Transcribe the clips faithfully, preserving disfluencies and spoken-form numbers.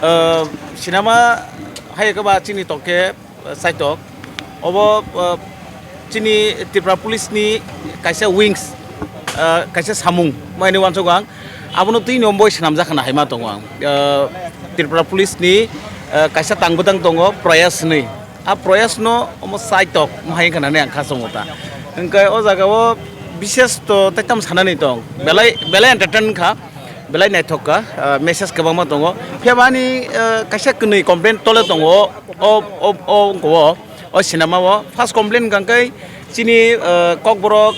Ah, sinama hai khe ba chini toke, ah, saitok. Obo, ah, chini Tripura Police ni kaisa wings, ah, kaisa samung mai ni uansuk ang. Abono twi ni omboi swnamjak khna hai ma tongo ang. Ah, Tripura Police ni, ah, kaisa tang bwtang tongo, Prayas hinwi. A Prayas no omo saitok mohai wngkha nani ang kha chongo ta. Hwnkhe o jaga o bishes to tei tam sanani tong. Belai, belai entertain wngkha, belai naithok kha, ah, message kwbangma tongo. Phiya ba ani, ah, kaisa kwnwi complaint tole tongo o, o, o, o, o, o sinema o. First complaint hwnkha khe chini, ah, kokborok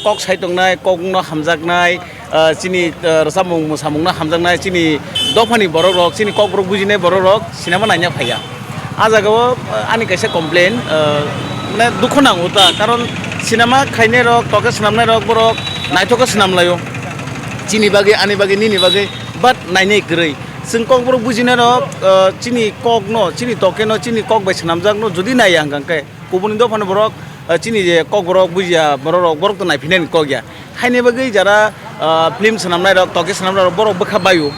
kok sai tongnai, kokno hamjaknai, ah, chini, ah, rwchapmung mwsamungno hamjaknai, chini dophani borok rok, chini kokborok bujinai borok rok sinema naina phaiya. A jaga o, ah, ani kaisa complain, ah, mane dukho nango ta, karon sinema khainai rok, toke swnamnai rok borok naithok khe swnam laio. Chini bagwi, ani bagwi, nini bagwi, but nainai kwrwi. Chwng kokborok bujinai rok, ah, chini kokno, chini tokeno, chini kok bai swnamjakno jodi naiya hwnkha khe, kubuni dophani borok, ah, chini je kokborok bujiya borok rok, borok to naiphinani kok ya. Haini bagwi jara, ah, film swnamnai rok, toke swnamnai rok, borok bwkha baio.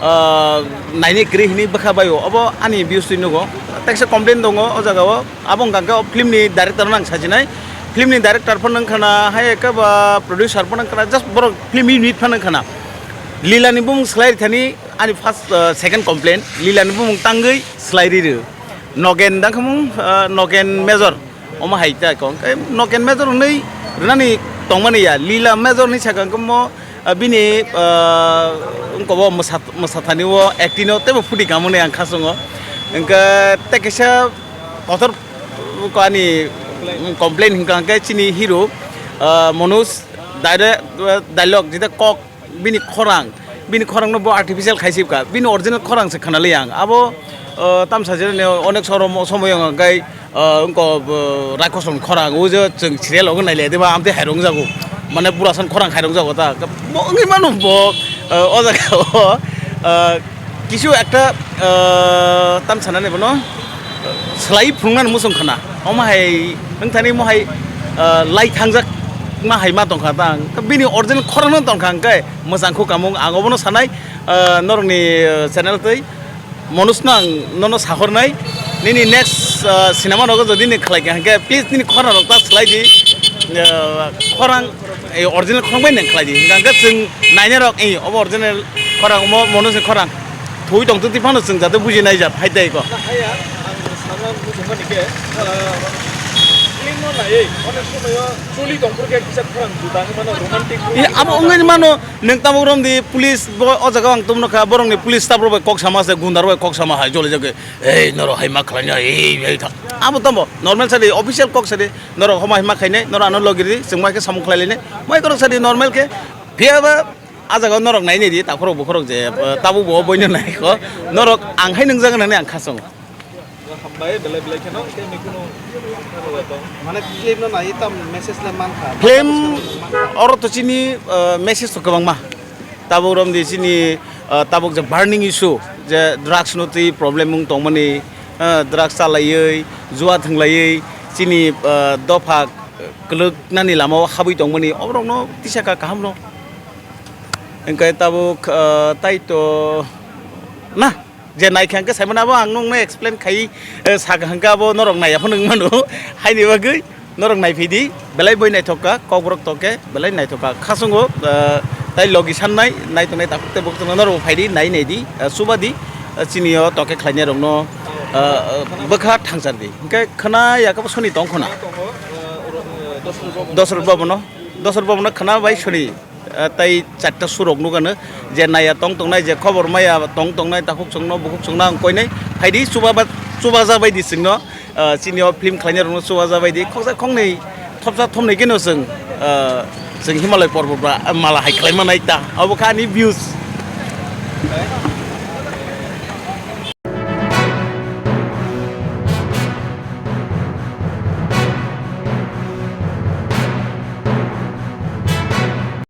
Ah, naini kwrwi hinwi bwkha baio. Obo ani views twi nugo. Teksa complain tongo o jaga o. Abo hwnkha khe o film ni director no ang sajinai. Film ni director phano wngkha na, hai khe ba producer phano wngkha na, just borok film unit phano wngkha na. Lila ni bumung swlai rithani ani first, ah, second complain. Lila ni bumung tangwi swlai riro. Nogen dang khamung, ah, Nogen Major. Omo hai ta kong, eh, Nogen Major hwnwi rwnani tongmani ya, Lila Major ni sakang khe mo, ah, bini, ah, wngkha bo mwsa-, mwsathani o acting o teibo phuti kamani ang khasongo. Hwnkhe tei kaisa kotor ko ani complain hwnkha hwnkhe chini hero, ah, Manoj dire-, dialogue jeta kok bini khorang, bini khorang no bo artificial khaisibkha, bini original khorang se khanali ang. Abo, uh, tamsa jera ne onek sorom somoy ang kai, uh, wngko, uh, Raikhosom khorang, o je chwng serial ogo nailai diba, amte hairung jago. Mane pura san khorang hairung jago ta. Bo wngwi mano bo, uh, o jaga o, uh, kisu ekta, uh, tam sanani bono, uh, slai phunuknani muchung khana. Omo hai wngthani mo hai, uh, lai thangjak ma hai ma tongkha ta. Bini original khorang no tongkha hwnkhe, mwchang khukamung ang obono sanai, ah, norokni, ah, channel twi Manoj no ang nono sahornai, nini next, ah, cinema rogo jodi ni khlai kha hwnkhe please nini khorang rok ta slai di, ah, khorang, eh, original khorang bai nang khlai di, hwnkhe chwng nainai rok, eh, obo original khorang, omo Manoj ni khorang thwi tong twi phano chwng jate buji nai ja phai tei ko. Haya, ang sana muchungmani khe, ah, film no naiwi onek somoyo choli tongphuru khe kisa khorang juda wngmano romantic. Abo wngwi mano. Nwng tabuk romdi police bo o jaga ang tumno kha, borokni police staff rok bai kok sama se, gunda rok bai kok sama hai joli jagwi, "Ei, norok hai ma khlaina, ei, ei," tha-, abo tamo normal sadi, official kok sadi, "Norok homa hai ma khainai, norok ano logi di, chwng mai khe samung khlai lainai," mai korok sadi normal khe. Phiya ba a jaga norok nai nai di, takhorok bukhorok je, eh, tabuk bo boino nai kho, norok ang hai nwngjak nani ang khasong. Hambai, belai belai kheno, tei mikhuno mane film no nai tam message le mankha. Film oro to chini, uh, message to kwbangma. Tabuk romdi chini, uh, tabuk je burning issue, je drugs no twi problem wng tongmani, uh, drugs chalaiwi, jua thwnglaiwi, chini, uh, dopha kwlwknani lamao habwi tongmani, oborokno tisa kha kaham rw. Hwnkhe tabuk, uh, tai to na. Je naikha hwnkhe saimano abo ang nungno explain khai, eh, saka hwnkhe abo norok naiya phano wngmano. Haini bagwi norok naiphaidi, belai boi naithok kha, kokborok tokhe belai naithok kha. Khasongo, eh, tai logi sannai, naitongnai takhuk tei bukhuk tongna norok phaidi, nai naidi, eh, chubadi, eh, chini o tokhe khlainai rokno, eh, eh, bwkha thangsardi. Hwnkhe khna yakabo soni tong khna. Dosrot babuno, Dosrot babuno khna bai soni. Ah, tai charta surok nukano, je naiya tong tongnai, je khobor maya tong tongnai, takhuk chwngno, bukhuk chwngno ang koinai. Phaidi chuba ba, chubaja baidi chwngno, ah, chini o film khlainai rokno chubaja baidi. Khoksa khoknwi, thopsa thopnwi keno chwng, ah, chwng Himalay porbot ba, ah, mala hai khlai manai ta. Abo kha ani views.